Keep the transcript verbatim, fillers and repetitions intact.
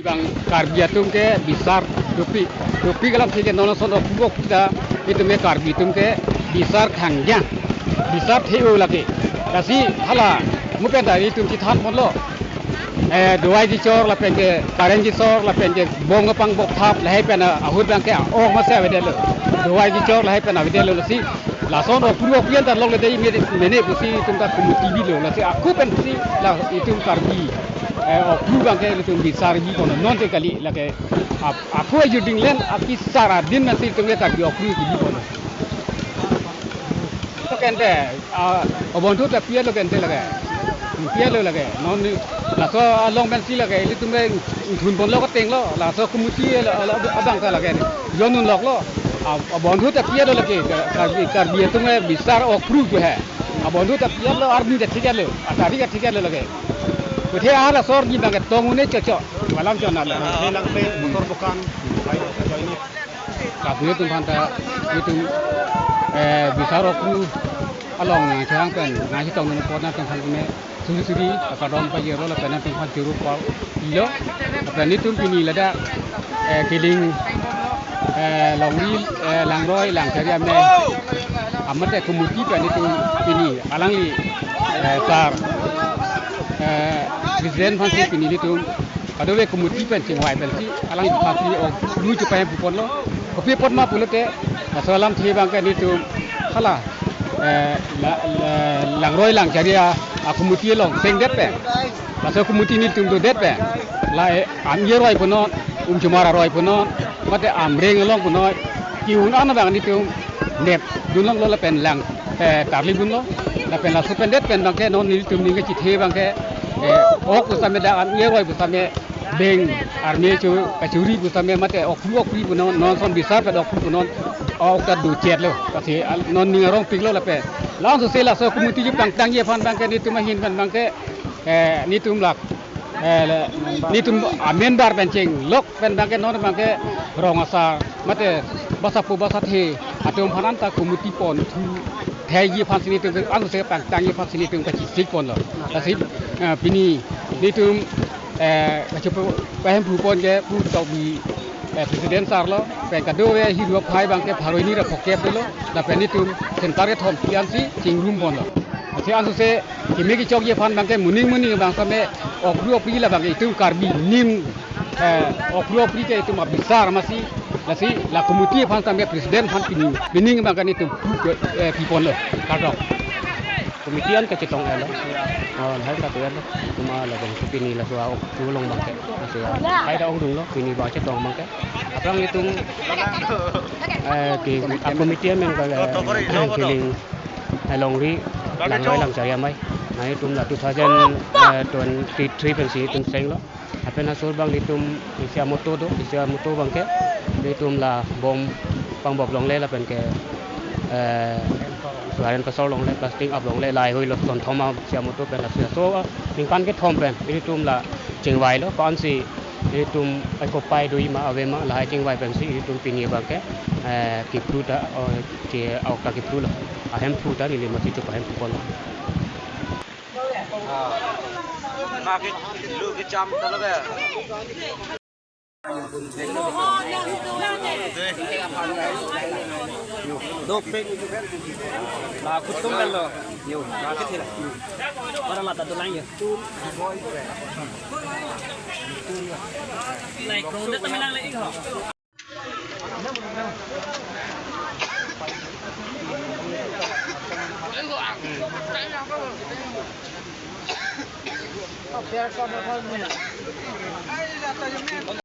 Bang Karbi atum ke bisar dopik, dopik alamthe ke non ason ok bok ta itum ke Karbi atum ke bisar khangja, bisar the-o lake. Lasi hala mo pen ta itum chethan ponlo. Eh, dawai kechor lapen ke, current kechor lapen ke, bong kepang bok thap, lahai pen ahut abang ke, oh, masi avedetlo. Dawai kechor lahai pen avedetlo, lasi lason ok bru ok pian ta lok le dei mene, mene pusi itum ta committee bilo, lasi ako pensi la itum Karbi, eh, ok bru abang ke itum bisar bi ponlo, non te kali lake ap-, ako ajuding len akisar adin masi itum ke Karbi ok bru bi ponlo. Lo kente, ah, obondhu ta pialo kente lake. Pialo lake. Non ni laso along pensi lake, ilitum ke thun ponlo katenglo, laso committee lo, lo, abang ta lake. Jon un loklo. Ah, obondhu ta pialo lake. Karbi, Karbi atum ke bisar ok bru tu hai. Obondhu ta pialo, arni ta thik-etlo, atari ta thik-etlo lake. Kuthe ahar asor ni abang ke tong un-e chocho. Malam chona lo. Langpe, motor bukan. Ayo, ayo ini. Karbi atum aphan ta itum, eh, bisar ok bru along nangcherang pen, nangchetong nang apot nangtum aphan kume suri suri akardom pajirlo lapen nangtum aphan churu pal ilo. Lapen itum pini ladak, eh, Kiling, eh, Longri, eh, Langroi Langchari Amei, amate committee pen itum pini alangli, eh, sar, eh, president aphansi pini itum kadokave committee pen chingvai pensi alangphansi ok bru chepahem pu ponlo. Kopi apot ma pulote, laso alamthe abang ke nelitum hala, eh, la, la, Langroi Langchari a, a committee along sengdet pen, laso committee nelitum dodet pen, la, eh, am-e aroi punon, umchumar aroi punon, mate amreng along punon, ke-un an abang nelitum nepdun longlo lapen lang, eh, tarlidunlo. Lapen laso pen det pen abang ke non nelitum ning kachethe abang ke, eh, ok pusitame dak am-e aroi pusitame beng arni chu kachuri pusitame mate ok bru ok bru punon, non ason bisar pen ok bru punon, ok ta dochetlo. Lasi al-, non ning arongpiklo lapen. Langsose laso committee chepangtangji aphan abang ke nelitum ahin pen abang ke, eh, nelitum lak, eh, le, nelitum amember pen chenglok pen abang ke non abang ke rong asar mate basapo basathe atum aphan anta committee ponthu theiji aphansi nelitum ke, langsose pangtangji aphansi nelitum kachesik ponlo. Lasi, eh, pini nelitum, eh, kachepu pahem pu pon ke pu tok bi, eh, president sar lo, pen kadokave hiru aphai abang ke pharo hini ra phokep lo, lapen nelitum center kethom piansi chingrum ponlo. Lasi langsose keme kechokji aphan abang ke moning moning abang sitame ok bru ok bru la abang ke itum Karbi anim, eh, ok bru ok bru ke itum abisar masi, lasi la committee aphan sitame president aphan pini, pining abang ke nelitum pu, eh, pi ponlo. Kardom. Committee an kachetong-etlo. Oh, lahai katu-etlo. Cuma labangso pini laso a-ok bru along abang ke. Laso a, lahai ta ongdunglo, pini ba chetong abang ke. Aphrang itum, eh, ke, a-committee amen ke, eh, Kiling, eh, Longri, Langroi Langchari Amei. Nelitum la two thousand twenty-three pensi itum senglo. Lapen asor abang nelitum isi amoto do, isi amoto abang ke nelitum la bom pangbop longle lapen ke, eh, current kasor longle, plastic up longle, lahai hoi lo, son thom a isi amoto pen laso aso, ah, ningkan kethom pen nelitum la chingvailo, ko-ansi nelitum akopai doji ma ave ma, lahai chingvai pensi nelitum pini abang ke, eh, kipru ta, oh, ke ok ta kiprulo, ahemphu ta neli masi chepahem pu ponlo. Ah. Maki lu kecham talo be. Dopik. Ba kutum kan lo. Yo, ba kethil. Orang mata tulang ya. Lai krong de tamilang le ik ho.